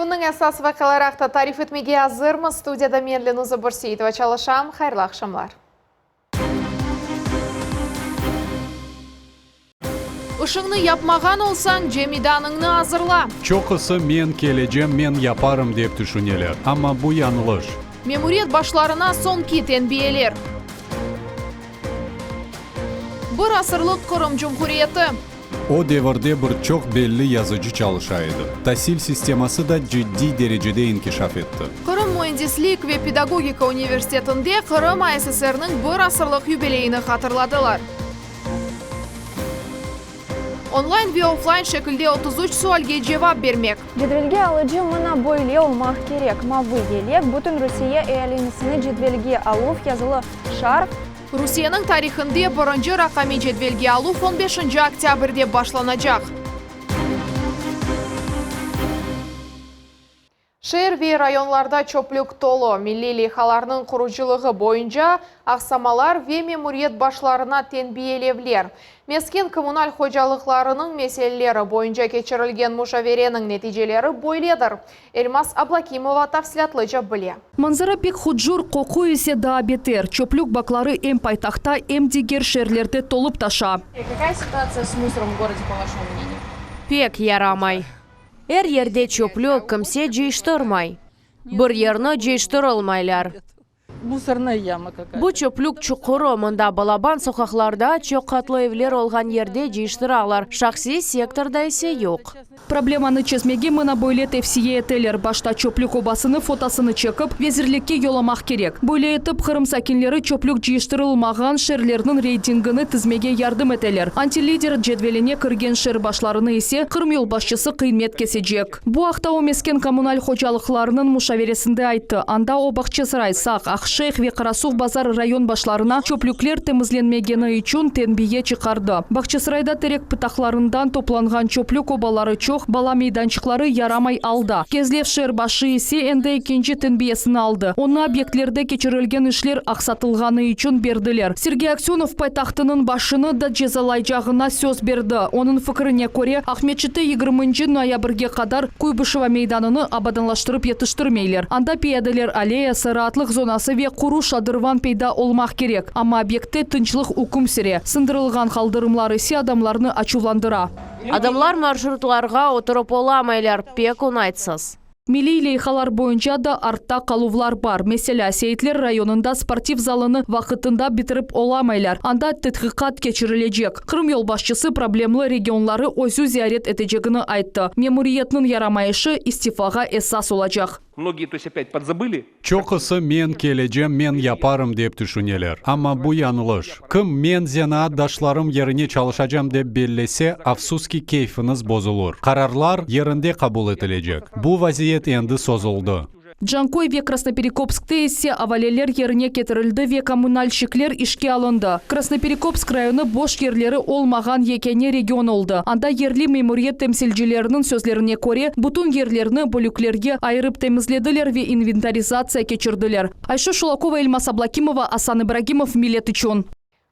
Künniñ esas vaqiaları aqta tarif etmege azırmız. Studiyada men, Lenuza Börseitova, çalışam. Hayırlı aqşamlar. İşiñni yapmağan olsañ, cemidanıñnı azırla. Çoqusı men kelecem, men yaparım dep tüşüneler, amma bu yañlış. Memuriyet başlarına soñki tenbiyeler. Bir asırlıq Qırım Cumhuriyeti. O devirde bir çoq belli yazıcı çalışa edi. Tasil sisteması da ciddiy derecede inkişaf etti. Qırım müendislik ve pedagogika universitetinde Qırım ASSRniñ bir asırlıq yubileyini hatırladılar. Onlayn ve oflayn şekilde 33 sualge cevap bermek. Cedvelge alıcı mına böyle olmaq kerek, mavı yelek, bütün Rusiye ealinisini cedvelge aluv yazılı şarf, Rusiyeniñ tarihinde birinci raqamiy cedvelge aluv on beşinci oktâbrde başlanacaq. Şeer ve rayonlarda çöplük tolu, milliy leyhalarnıñ qurucılığı boyunca aqsamalar ve memuriyet başlarına tenbiyelevler, mesken-kommunal hocalıqlarınıñ meseleleri boyunca keçirilgen muşavereniñ neticeleri böyledir. Elmaz Ablâkimova tafsilâtlıca bile. Manzara pek hucur, qoqu ise daa beter. Çöplük bakları em paytahtta, em diger şeerlerde tolıp taşa. Pek yaramay. Er yerde çöplük, kimse cıyıştırmay. Bir yerni cıyıştırılmaylar. Bu çöplük çuqurı, mında balaban soqaqlarda, çoq qatlı evler olğan yerde cıyıştıralar, şahsiy sektorda ise yoq. Problemanı çezmege mına böyle tevsiye eteler, başta çöplük obasını fotosını çekip, vezirlikke yollamaq kerek. Böyle etip, Qırım sakinleri çöplük cıyıştırılmağan şeerlerniñ reytingini tizmege yardım eteler. Antilider cedveline kirgen şeer başlarını ise Qırım yolbaşçısı qıymet kesecek. Bu aqta o mesken-kommunal hocalıqlarınıñ muşaveresinde ayttı. Anda o Bağçasaray, Saq, Aqşeyh ve Qarasuvbazar rayon başlarına çöplükler temizlenmegeni içün tenbiye çıqardı. Bağçasarayda terek pıtaqlarından toplanğan çöplük obaları çoq, bala meydançıqları yaramay alda. Kezlev şeer başı ise endi ekinci tenbiyesini aldı. Onı obyektlerde keçirilgen işler aqsatılğanı içün berdiler. Sergey Aksönov paytahtınıñ başını da cezalaycağına söz berdi. Onıñ fikrine köre, Aqmescitte yigirminci noyabrge qadar Kuybışeva meydanını abadanlaştırıp yetiştirmeyler. Anda piyadeler alleyası, raatlıq zonası ve quru şadırvan peyda olmaq kerek. Amma obyektte tınçlıq üküm süre, sındırılğan qaldırımlar ise adamlarnı açuvlandıra. Adamlar marşrutlarğa oturıp olamaylar, pek oñaytsız. Milliy leyhalar boyunca da artta qaluvlar bar. Meselâ, Seyitler rayonında sportiv zalını vaqıtında bitirip olamaylar, anda tedqiqat keçirilecek. Qırım yolbaşçısı problemli regionları özü ziyaret etecegini ayttı. Memuriyetniñ yaramayışı istifağa esas olacaq. Mnogiye, to est opyat podzabıli. Çoqusı men kelecem, men yaparım dep tüşüneler. Amma bu yañlış. Kim men zenaatdaşlarım yerine çalışacam dep bellese, afsus ki, keyfiñiz bozulır. Qararlar yerinde qabul etilecek. Bu vaziyet endi sozuldı. Canköy ve Krasnoperekopskte ise avaleler yerine ketirildi ve kommunalşikler işke alındı. Krasnoperekopsk rayonı boş yerleri olmağan yekâne region oldı. Anda yerli memuriyet temsilcileriniñ sözlerine köre, bütün yerlerni bölüklerge ayırıp temizlediler ve inventarizatsiya keçirdiler. Ayşe Şulakova, Elmaz Ablâkimova, Asan İbragimov, Millet içün.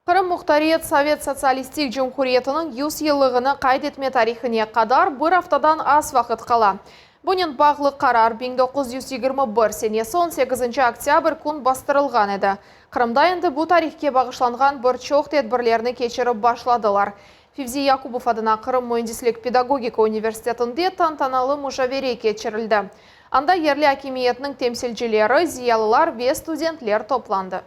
Qırım Muhtariyet Sovet Sotsialistik Cumhuriyetiniñ yüz yıllığını qayd etme tarihine qadar bir aftadan az vaqıt qala. Bunen bağlı qarar 1921 senesi on sekizinci oktâbr kün bastırılğan edi. Qırımda endi bu tarihke bağışlanğan bir çoq tedbirlerni keçirip başladılar. Fevzi Yakubov adına Qırım müendislik-pedagogika universitetinde tantanalı muşavere keçirildi. Anda yerli akimiyetniñ temsilcileri, ziyalılar ve studentler toplandı.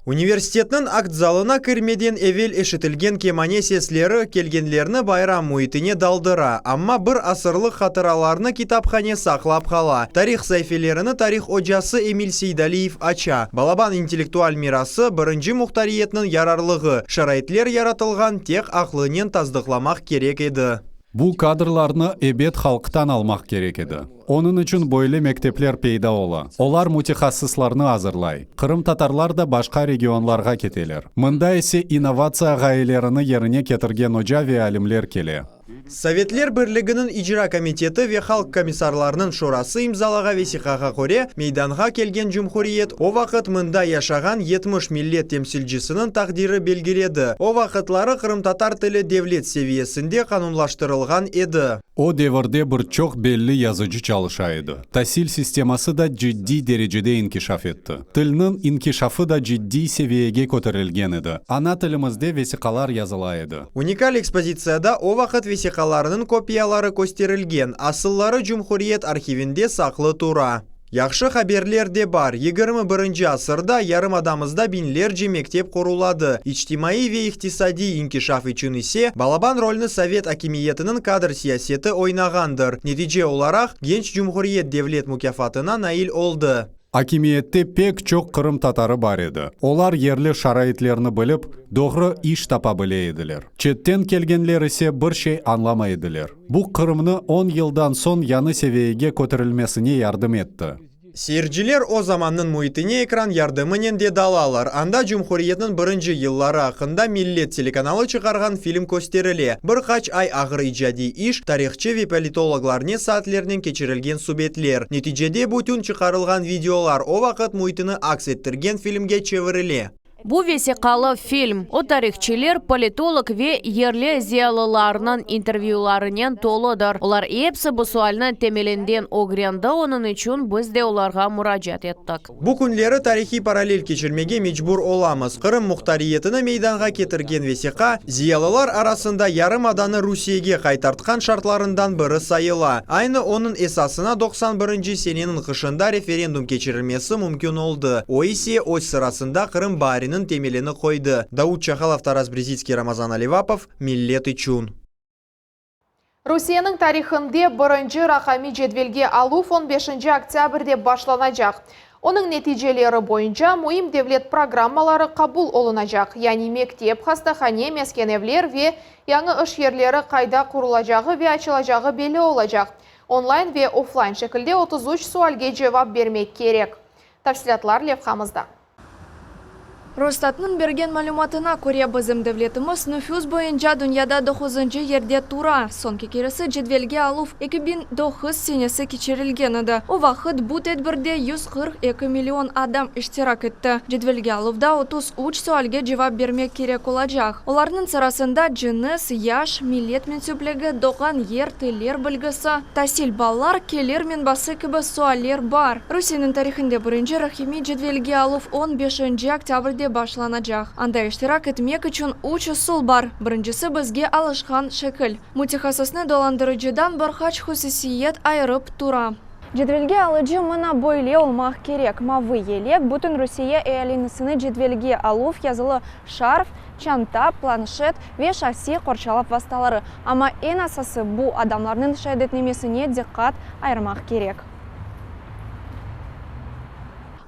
Universitetniñ akt zalına kirmeden evel eşitilgen kemane sesleri kelgenlerni bayram müitine daldıra, amma bir asırlıq hatıralarnı kitaphane saqlap qala. Tarih saifelerini tarih ocası Emil Seydaliyev aça. Balaban intellektual mirası, birinci muhtariyetniñ yararlığı, şaraitler yaratılğan, tek aqlınen tasdıqlamaq kerek edi. Bu kadrlarnı ebet halqtan almaq kerek edi. Onıñ içün böyle mektepler peyda ola. Olar mütehassıslarnı azırlay. Qırımtatarlar da başqa regionlarğa keteler. Mında ise innovatsiya ğayelerini yerine ketirgen oca ve alimler kele. Sovetler Birliginiñ İcra komiteti ve Halq komissarlarınıñ şurası imzalağa vesiqağa köre, meydanğa kelgen cumhuriyet o vaqıt mında yaşağan 70 millet temsilcisiniñ taqdiri belgiledi. O vaqıtları qırımtatar tili devlet seviyesinde qanunlaştırılğan edi. O devirde bir çoq belli yazıcı çalışa edi. Tasil sisteması da ciddiy derecede inkişaf etti. Tilniñ inkişafı da ciddiy seviyege köterilgen edi. Ana tilimizde vesiqalar yazıla edi. Unikal ekspozitsiyada o vaqıt vesiqalarınıñ kopiyaları kösterilgen, asılları cumhuriyet arhivinde saqlı tura. Yahşı haberler de bar, 21-nci asırda yarımadamızda biñlerce mektep quruladı, içtimaiy ve iqtisadiy inkişaf içün ise balaban rolni sovet akimiyetiniñ kadr siyaseti oynağandır. Netice olaraq, genç cumhuriyet devlet mukâfatına nail oldı. Akimiyette pek çoq qırımtatarı bar edi. Olar yerli şaraitlerni bilip, doğru iş tapa bile ediler. Çetten kelgenler ise bir şey añlamay ediler. Bu Qırımnı on yıldan soñ yañı seviyege köterilmesine yardım etti. Seyirciler o zamannıñ müitine ekran yardımınen de dalalar. Anda cumhuriyetniñ birinci yılları aqqında Millet telekanalı çıqarğan film kösterile. Bir qaç ay ağır icadiy iş, tarihçı ve politologlarnen saatlernen keçirilgen subetler. Neticede bütün çıqarılğan videolar o vaqıt müitini aks ettirgen filmge çevirile. Bu vesiqalı film. O tarihçiler, politolog ve yerli ziyalılarnıñ intervyülarınen toludır. Olar episi bu sualni temelinden ögrendi, onıñ içün biz de olarğa muracaat ettik. Bu künleri tarihiy parallel keçirmege mecbur olamız. Qırım muhtariyetini meydanğa ketirgen vesiqa, ziyalılar arasında yarımadanı Rusiyege qaytartqan şartlarından biri sayıla. Aynı onıñ esasına 91-nci seneniñ qışında referendum keçirilmesi mümkün oldı, o ise, öz sırasında, Qırım baariniñ temelini qoydı. Davut Çahalov, Taras Brezitskiy, Ramazan Alivapov, Millet içün. Rusiyeniñ tarihinde birinci raqamiy cedvelge aluv on beşinci oktâbrde başlanacaq. Onıñ neticeleri boyunca müim devlet programmaları qabul olunacaq, yani mektep, hastahane, mesken evler ve yañı iş yerleri qayda qurulacağı ve açılacağı belli olacaq. Online ve offline şekilde 33 sualge cevap bermek kerek. Tafsilâtlar levhamızda. Rosstatnıñ bergen malümatına köre, bizim devletimiz nüfus boyunca dünyada doquzıncı yerde tura. Soñki keresi cedvelge aluv 2009 senesi keçirilgen edi. O vaqıt bu tedbirde 142 million adam iştirak etti. Cedvelge aluvda 33 sualge cevap bermek kerek olacaq. Olarnıñ sırasında cınıs, yaş, millet mensüpligi, doğğan yer, tiller bilgisi, tasil, ballar, kelir menbası kibi sualler bar. Rusiyeniñ tarihinde birinci raqamiy cedvelge aluv on beşinci oktâbrde başlanacaq. Anda iştirak etmek içün üç usul bar. Birincisi bizge alışqan şekil. Mütehassısnı dolandırıcıdan bir qaç hususiyet ayırıp tura. Cedvelge alıcı mına böyle olmaq kerek, mavı yelek, bütün Rusiye ealinisini cedvelge aluv yazılı şarf, çanta, planşet ve şahsiy qorçalav vastaları. Amma eñ asası, bu adamlarnıñ şeadetnamesine diqqat ayırmaq kerek.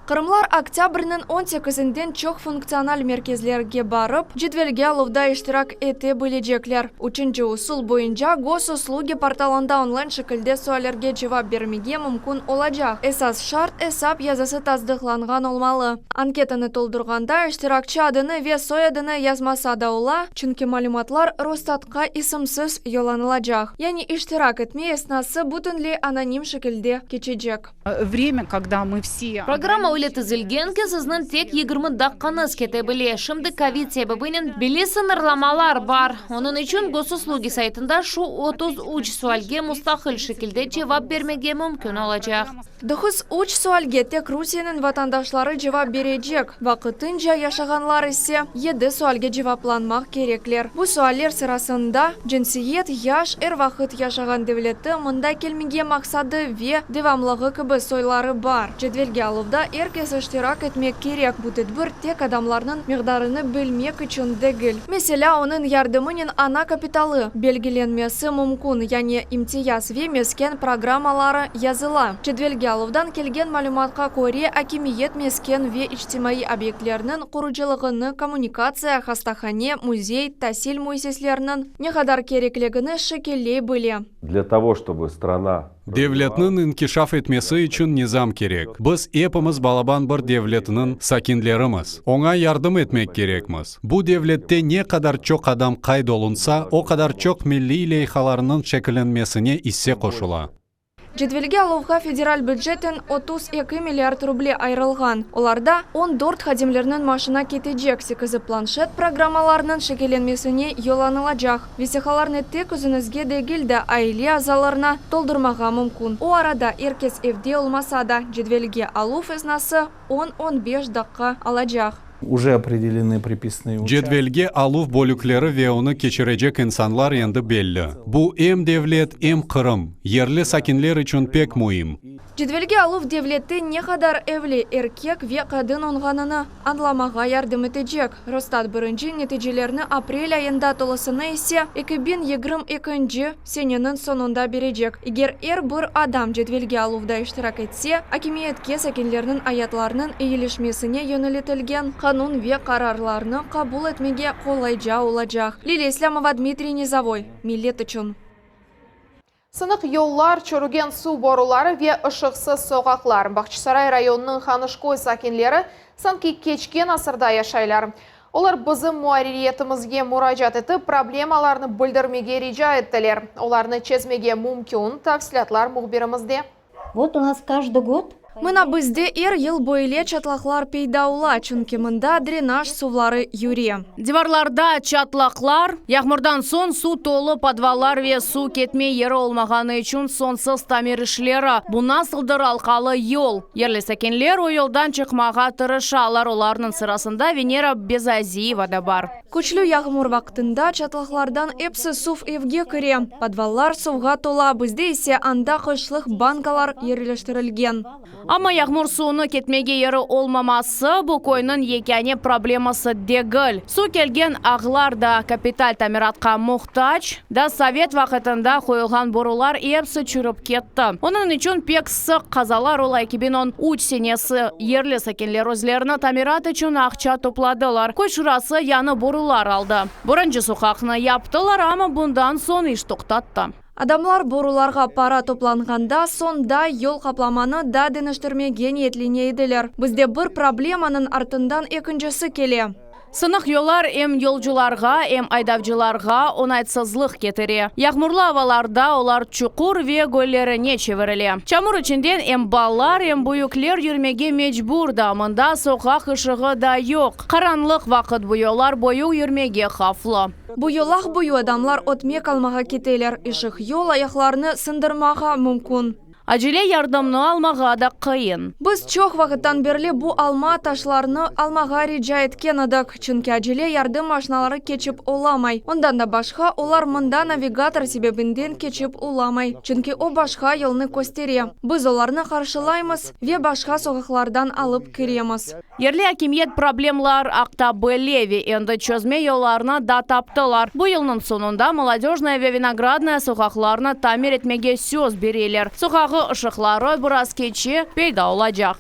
Qırımlar oktâbrniñ on sekizinden çoq funktsional merkezlerge barıp, cedvelge aluvda iştirak ete bilecekler. Üçünci usul boyunca Gosuslugi portalında onlayn şekilde suallerge cevap bermege mümkün olacaq. Esas şart, esap yazısı tasdıqlanğan olmalı. Anketanı toldurğanda iştirakçi adını ve soyadını yazmasa da ola, çünki malümatlar Rosstatqa isimsiz yollanılacaq. Yani iştirak etme esnası bütünley anonim şekilde keçecek. Vremâ, kogda mı vse. Programma öyle tizilgen ki, sizniñ tek 20 daqqañız kete bile. Şimdi kovid sebebinen belli sıñırlamalar bar. Onıñ içün Gosuslugi saytında şu 33 sualge mustaqil şekilde cevap bermege mümkün olacaq. 93 sualge tek Rusiyeniñ vatandaşları cevap berecek, vaqtınca yaşağanlar ise yedi sualge cevaplanmaq kerekler. Bu sualler sırasında cınsiyet, yaş, er vaqıt yaşağan devleti, mında kelmege maqsadı ve devamlığı kibi soyları bar. Cedvelge aluvda er kes iştirak etmek kerek, bu tedbir tek adamlarnıñ miqdarını bilmek içün degil. Meselâ, onıñ yardımınen ana kapitalı belgilenmesi mümkün, yani imtiyaz ve mesken programmaları yazıla. Cedvelge aluvdan kelgen malümatqa köre, akimiyet mesken ve içtimaiy obyektlerniñ qurucılığını, kommunikatsiya, hastahane, müzey, tasil müessisleriniñ ne qadar kerekligini şekilley bile. Dlâ togo, çtoby strana. Devletniñ inkişaf etmesi içün nizam kerek. Biz epimiz balaban bir devletniñ sakinlerimiz. Oña yardım etmek kerekmiz. Bu devlette ne qadar çoq adam qayd olunsa, o qadar çoq milliy leyhalarnıñ şekillenmesine isse qoşula. Cedvelge aluvğa federal bücetten 32 milliard ruble ayırılğan. Olarda 14 hadimlerniñ maaşına ketecek, sekizi planşet programmalarınıñ şekillenmesine yollanılacaq. Vesiqalarnı tek özüñizge degil de, aile azalarına toldurmağa mümkün. O arada er kes evde olmasa da, cedvelge aluv esnası on, 15 daqqa alacaq. Уже opredelenı pripisnıye uçastki. Cedvelge aluv bölükleri ve onı keçirecek insanlar endi belli. Bu em devlet, em Qırım, yerli sakinler içün pek müim. Cedvelge aluv devlette ne qadar evli erkek ve qadın olğanını añlamağa yardım etecek. Rosstat birinci neticelerni aprel ayında, tolusını ise 2022-nci seneniñ soñunda berecek. Eger er bir adam cedvelge aluvda iştirak etse, akimiyetke sakinlerniñ ayatlarınıñ eyilişmesine yöneltilgen qanun ve qararlarnı qabul etmege qolayca olacaq. Liliya İslâmova, Dmitriy Nizovoy, Millet içün. Sınıq yollar, çürügen suv boruları ve ışıqsız soqaqlar. Bağçasaray rayonınıñ Hanışköy sakinleri sanki keçken asırda yaşaylar. Olar bizim muarririyetimizge muracaat etip, problemalarını bildirmege rica ettiler. Olarnı çezmege mümkün, tafsilâtlar mühbirimizde. Vot u nas každıy god. Mına bizde er yıl böyle çatlaqlar peyda ola, çünki mında drenaj suvları yüre. Divarlarda çatlaqlar, yağmurdan soñ suv tolu podvallar ve suv ketme yeri olmağanı içün soñsız tamir işleri. Bu nasıldır alqalı yol. Yerli sakinler o yoldan çıqmağa tırışalar, olarnıñ sırasında Venera Bezaziyeva da bar. Küçlü yağmur vaqtında çatlaqlardan episi suv evge kire, podvallar suvğa tola, bizde ise anda qışlıq bankalar yerleştirilgen. Amma yağmur suvunı ketmege yeri olmaması bu köyniñ yekâne probleması degil. Suv kelgen ağlar da kapital tamiratqa muhtac, da sovet vaqıtında qoyulğan borular episi çürip ketti. Onıñ içün pek sıq qazalar ola. 2013 senesi yerli sakinler özlerine tamirat içün aqça topladılar. Köy şurası yañı borular aldı. Birinci soqaqnı yaptılar, amma bundan soñ iş toqtattı. Adamlar borularğa para toplanğanda soñ da yol qaplamanı da deñiştirmege niyetlene ediler. Bizde bir problemanıñ artından ekincisi kele. Sınıq yollar em yolcularğa, em aydavcılarğa oñaytsızlıq ketire. Yağmurlı avalarda olar çuqur ve göllerine çevirile. Çamur içinden em balalar, em büyükler yürmege mecbur da, mında soqaq ışığı da yoq. Qaranlıq vaqıt bu yollar boyu yürmege havflı. Bu yolaq boyu adamlar ötmek almağa keteler, ışıq yoq, ayaqlarını sındırmağa mümkün. Acele yardımnı almağa da qıyın. Biz çoq vaqıttan berli bu alma taşlarnı almağa rica etken edik, çünki acele yardım maşinaları keçip olamay. Ondan da başqa, olar mında navigator sebebinden keçip olamay, çünki o başqa yolnı köstere. Biz olarnı qarşılaymız ve başqa soqaqlardan alıp kiremiz. Yerli akimiyet problemler aqta bile ve endi çezme yollarını da taptılar. Bu yılnıñ soñunda Molodejnaya ve Vinogradnaya soqaqlarını tamir etmege söz bereler. Soqağı ışıqları biraz keçe peyda olacaq.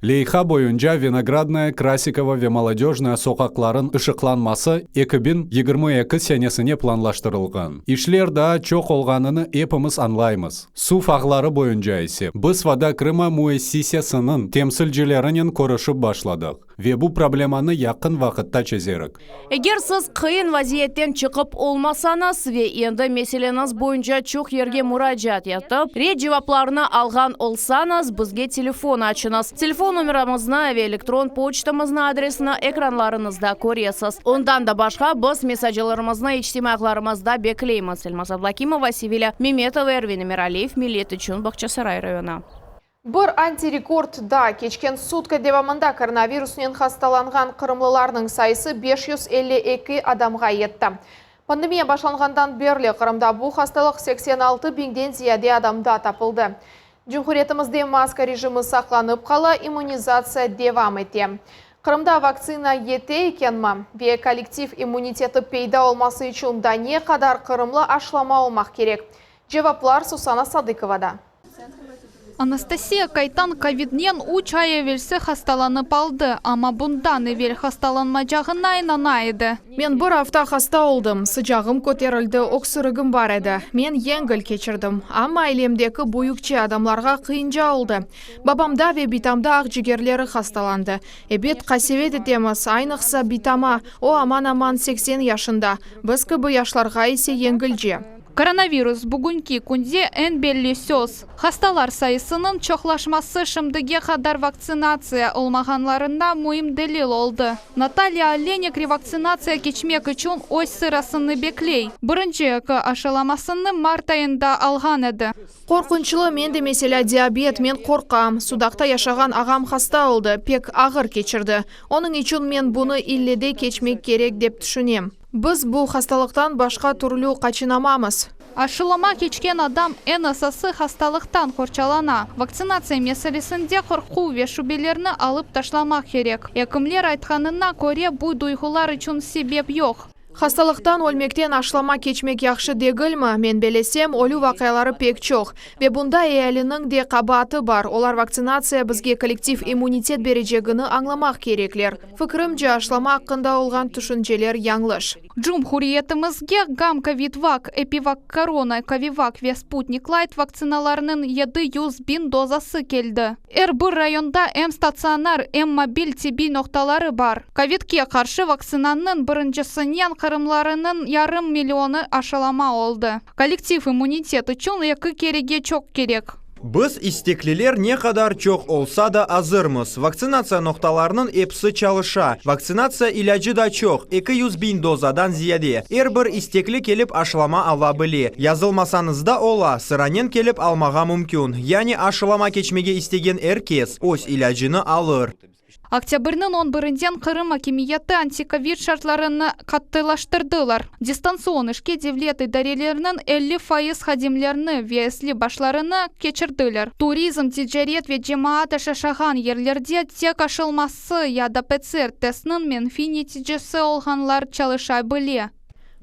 Leyha boyunca Vinogradnaya, Krasikova ve Molodejnaya soqaqlarınıñ ışıqlanması 2022 senesine planlaştırılğan. İşler daa çoq olğanını epimiz añlaymız. Suv ağları boyunca ise biz Voda Krıma müessisesiniñ temsilcilerinen körüşip başladıq ve bu problemanı yaqın vaqıtta çezerik. Eger siz qıyın vaziyetten çıqıp olmasañız ve endi meseleñiz boyunca çoq yerge muracaat etip, red cevaplarını alğan olsañız, bizge telefon açıñız. Telefon nomeramıznı ve elektron poçtamıznıñ adresini ekranlarıñızda köresiz. Ondan da başqa, biz mesaclarıñıznı içtimaiy ağlarımızda bekleymiz. Elmaz Ablakimova, Sevilâ Memetova, Ervin Emiraliyev, Millet içün Bağçasaray rayonı. Bir antirekord da keçken sutka devamında koronavirusnen hastalanğan qırımlılarnıñ sayısı 552 adamğa yetti. Pandemiya başlanğandan berli Qırımda bu hastalıq 86 biñden ziyade adamda tapıldı. Cumhuriyetimizde maska rejimi saqlanıp qala, immunizatsiya devam ete. Qırımda vaktsina yete ekenmi ve kollektiv immuniteti peyda olması içün da ne qadar qırımlı aşılama olmaq kerek? Cevaplar Susana Sadıkovada. Anastasiya Kaytan kovidnen üç ay evelsi hastalanıp aldı, amma bundan evel hastalanmacağına inana edi. Men bir afta hasta oldım, sıcağım köterildi, öksürigim bar edi. Men yengil keçirdim, amma ailemdeki büyükçe adamlarğa qıyınca oldı. Babamda ve bitamda aqcigerleri hastalandı. Ebet, qasevet etemiz, aynıqsa bitama, o aman-aman 80 yaşında, biz kibi yaşlarğa ise yengilce. Koronavirus, bugünki künde eñ belli söz. Hastalar sayısınıñ çoqlaşması şimdige qadar vaktsinatsiya olmağanlarına müim delil oldı. Natalya Olenik revaktsinatsiya keçmek içün öz sırasını bekley. Birinci eki aşılamasını mart ayında alğan edi. Qorqunçlı, mende, meselâ, diabet, men qorqam. Sudaqta yaşağan ağam hasta oldı, pek ağır keçirdi. Onıñ içün men bunı ille de keçmek kerek dep tüşünem. Biz bu hastalıqtan başqa türlü qaçınamamız. Aşılama keçken adam eñ esası hastalıqtan qorçalana. Vaktsinatsiya meselesinde qorqu ve şübelerni alıp taşlamaq kerek. Ekimler aytqanına köre, bu duyğular içün sebep yoq. Hastalıqtan ölmekten aşılama keçmek yahşı degilmi? Men bellesem, ölü vaqiaları pek çoq. Ve bunda ealiniñ de qabaatı bar, olar vaktsinatsiya bizge kollektiv immunitet berecegini añlamaq kerekler. Fikrimce, aşılama aqqında olğan tüşünceler yañlış. Cumhuriyetimizge Gamkovidvak, EpiVakKorona, KoviVak ve Sputnik Layt vaktsinalarınıñ 700 biñ dozası keldi. Er bir rayonda em statsionar, em mobil tibbiy noqtaları bar. Kovidke qarşı vaktsinanıñ birincisinen qırımlarınıñ yarım millionı aşılama oldı. Kollektiv immunitet içün eki kerege çoq kerek. Biz istekliler ne qadar çoq olsa da azırmız. Vaktsinatsiya noqtalarınıñ episi çalışa. Vaktsinatsiya ilâcı da çoq, 200 biñ dozadan ziyade. Er bir istekli kelip aşılama ala bile. Yazılmasañız da ola, sıranen kelip almağa mümkün. Yani aşılama keçmege istegen er kes öz ilâcını alır. Oktâbrniñ 11-inden Qırım akimiyeti antikovid şartlarını qattılaştırdılar. Distantsion işke devlet idareleriniñ 50% hadimlerini ve esli başlarını keçirdiler. Turizm, ticaret ve cemaat yaşağan yerlerde tek aşılması ya da PCR testiniñ menfiy neticesi olğanlar çalışa bile.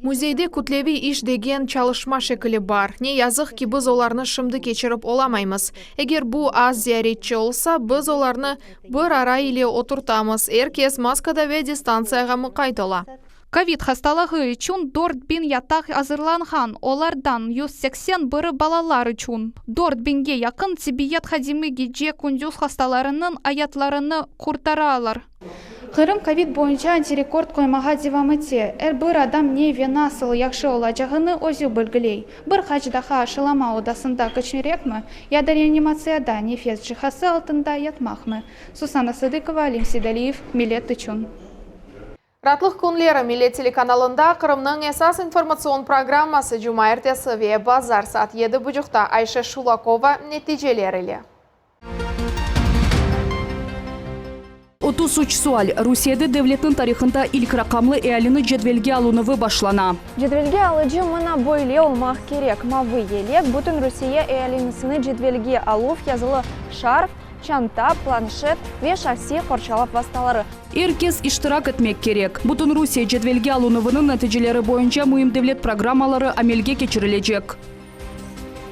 Müzeyde kütleviy iş degen çalışma şekili bar. Ne yazıq ki, biz olarnı şimdi keçirip olamaymız. Eger bu az ziyaretçi olsa, biz olarnı bir ara ile oturtamız, er kes maskada ve distantsiyağa muqayt ola. Kovid hastalığı içün 4000 yataq azırlanğan, olardan 181-i balalar içün. 4000-ge yaqın tibbiyet hadimi gece-kündüz hastalarınıñ ayatlarını qurtaralar. Qırım kovid boyunca antirekord qoymağa devam ete. Er bir adam ne ve nasıl yahşı olacağını özü belgiley. Bir qaç daha aşılama odasında keçirekmi ya da reanimatsiyada nefes cihazı altında yatmaqmı? Susanna Sadıkova, Alim Seydaliyev, Millet içün. Raatlıq künleri Millet telekanalında Qırımnıñ esas informatsion programması cumaertesi ve bazar saat 7.30-ta Ayşe Şulakova neticeler ile. 33 sual. Rusiyede devletniñ tarihında ilk raqamlı ealini cedvelge alınuvı başlana. Cedvelge alıcı mına böyle olmaq kerek. Mavı yelek, bütün Rusiye ealisini cedvelge aluv yazılı şarf, çanta, planşet ve şahsiy qorçalav vastaları. Er kes iştirak etmek kerek. Bütün Rusiye cedvelge alınuvınıñ neticeleri boyunca müim devlet programmaları amelge keçirilecek.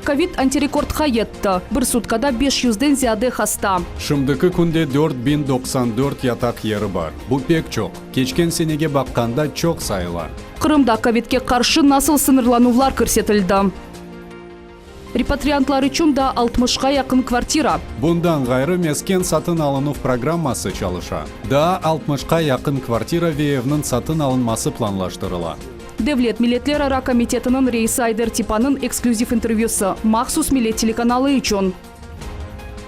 Kovid antirekordqa yetti. Bir sutkada 500-den ziyade hasta. Şimdiki künde 4094 yataq yeri bar. Bu pek çoq. Keçken senege baqqanda çoq sayıla. Qırımda kovidke qarşı nasıl sıñırlanuvlar kirsetildi? Repatriantlar içün daa 60-qa yaqın kvartira. Bundan ğayrı mesken satın alınuv programması çalışa. Daa 60-qa yaqın kvartira ve evniñ satın alınması planlaştırıla. Devlet milletlerara komitetiniñ reisi Ayder Tipanıñ eksklüziv intervyüsi mahsus Millet telekanalı içün.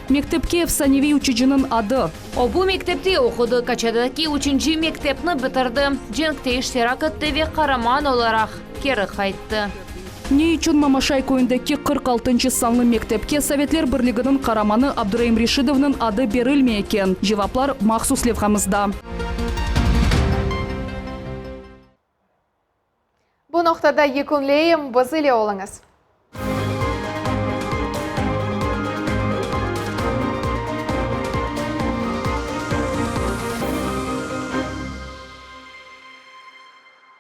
Mektepke efsaneviy uçucınıñ adı. O bu mektepte oqudı, Kaçadaki üçünci mektepni bitirdi, cenkte iştirak etti ve qaraman olaraq keri qayttı. Ne içün Mamaşay köyündeki 46-ncı sanlı mektepke Sovetler Birliginiñ qaramanı Abdureim Reşidovnıñ adı berilmey eken? Cevaplar mahsus levhamızda. Bu noqtada yekünleyim, biz ile oluñız.